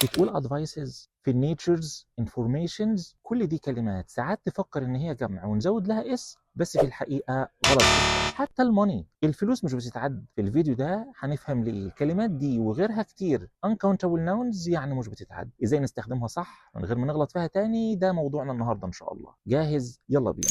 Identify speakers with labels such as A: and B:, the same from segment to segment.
A: بتقول advices، furnitures، informations، كل دي كلمات ساعات تفكر ان هي جمع ونزود لها s، بس في الحقيقة غلط جدا. حتى ال money، الفلوس، مش بتتعد. في الفيديو ده هنفهم ليه الكلمات دي وغيرها كتير uncountable nouns، يعني مش بتتعد، ازاي نستخدمها صح من غير ما نغلط فيها تاني. ده موضوعنا النهارده ان شاء الله. جاهز؟ يلا بينا.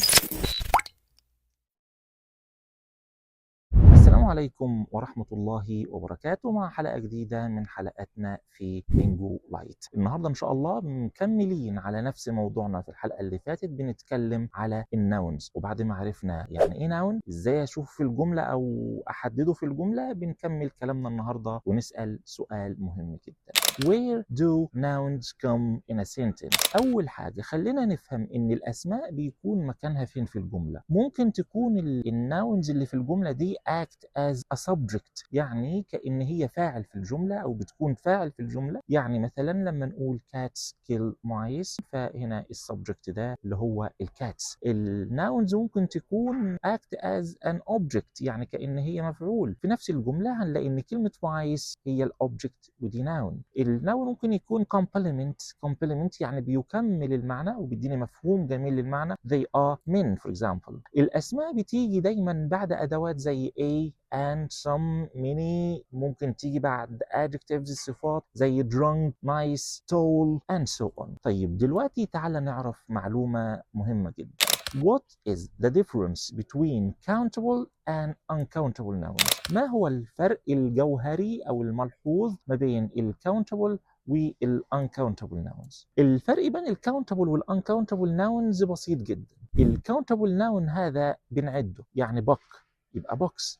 A: السلام عليكم ورحمة الله وبركاته، مع حلقة جديدة من حلقاتنا في لينجو لايت. النهاردة إن شاء الله مكملين على نفس موضوعنا في الحلقة اللي فاتت، بنتكلم على ال nouns، وبعد ما عرفنا يعني إيه noun، إزاي أشوف في الجملة أو أحدده في الجملة، بنكمل كلامنا النهاردة ونسأل سؤال مهم جدا: Where do nouns come in a sentence؟ أول حاجة خلينا نفهم إن الأسماء بيكون مكانها فين في الجملة. ممكن تكون ال nouns اللي في الجملة دي act as a subject، يعني كأن هي فاعل في الجملة أو بتكون فاعل في الجملة. يعني مثلا لما نقول cats kill mice، فهنا ال subject ده اللي هو ال cats. ال nouns ممكن تكون act as an object، يعني كأن هي مفعول في نفس الجملة. هنلاقي إن كلمة mice هي ال object ودي noun. ال noun ممكن يكون complement. complement يعني بيكمل المعنى وبيديني مفهوم جميل للمعنى، they are men for example. الأسماء بتيجي دايما بعد أدوات زي a، an، some، many. ممكن تيجي بعد adjectives، الصفات، زي drunk، nice، tall and so on. طيب، دلوقتي تعالى نعرف معلومة مهمة جدا: What is the difference between countable and uncountable nouns؟ ما هو الفرق الجوهري أو الملحوظ ما بين ال countable وال uncountable nouns؟ الفرق بين ال countable وال uncountable nouns بسيط جدا. ال countable noun هذا بنعده، يعني book يبقى books،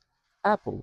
A: apple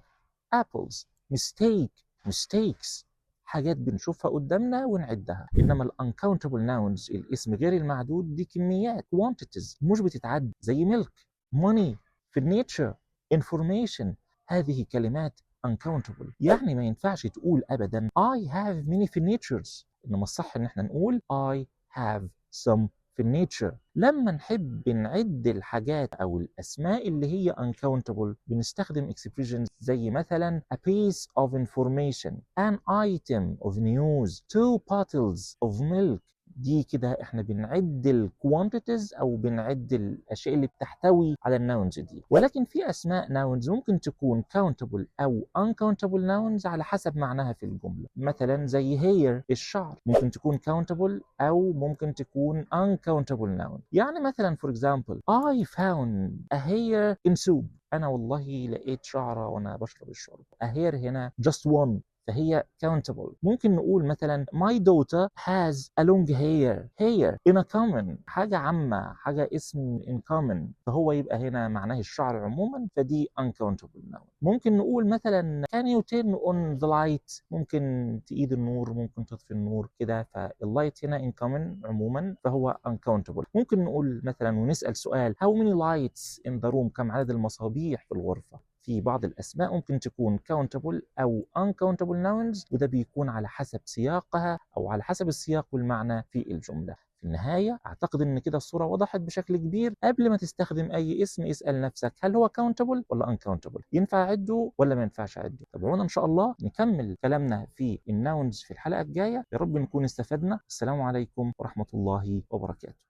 A: apples، mistake mistakes، حاجات بنشوفها قدامنا ونعدها. انما ال uncountable nouns، الاسم غير المعدود، دي كميات، quantities، مش بتتعد، زي milk، money، furniture، information. هذه كلمات uncountable، يعني ما ينفعش تقول ابدا I have many furnitures، انما الصح ان احنا نقول I have some furniture. لما نحب نعد الحاجات او الاسماء اللي هي uncountable، بنستخدم expressions زي مثلا a piece of information، an item of news، two bottles of milk. دي كده احنا بنعد ال quantities او بنعد الاشياء اللي بتحتوي على ال nouns دي. ولكن في اسماء nouns ممكن تكون countable او uncountable nouns على حسب معناها في الجمله. مثلا زي hair، الشعر، ممكن تكون countable او ممكن تكون uncountable noun. يعني مثلا for example I found a hair in soup، انا والله لقيت شعره وانا بشرب الشوربه. a hair هنا just one، فهي countable. ممكن نقول مثلا my daughter has a long hair. hair in a common، حاجة عامة، حاجة اسم in common، فهو يبقى هنا معناه الشعر عموما، فدي uncountable noun. ممكن نقول مثلا can you turn on the light؟ ممكن تقيد النور، ممكن تطفي النور كده، فال light هنا in common عموما، فهو uncountable. ممكن نقول مثلا ونسأل سؤال: how many lights in the room؟ كم عدد المصابيح في الغرفة؟ في بعض الأسماء ممكن تكون countable أو uncountable nouns، وده بيكون على حسب سياقها أو على حسب السياق والمعنى في الجملة. في النهاية أعتقد إن كده الصورة وضحت بشكل كبير. قبل ما تستخدم أي اسم اسأل نفسك: هل هو countable ولا uncountable؟ ينفع أعده ولا ما ينفعش أعده؟ تابعونا إن شاء الله نكمل كلامنا في ال nouns في الحلقة الجاية. يا رب نكون استفدنا. السلام عليكم ورحمة الله وبركاته.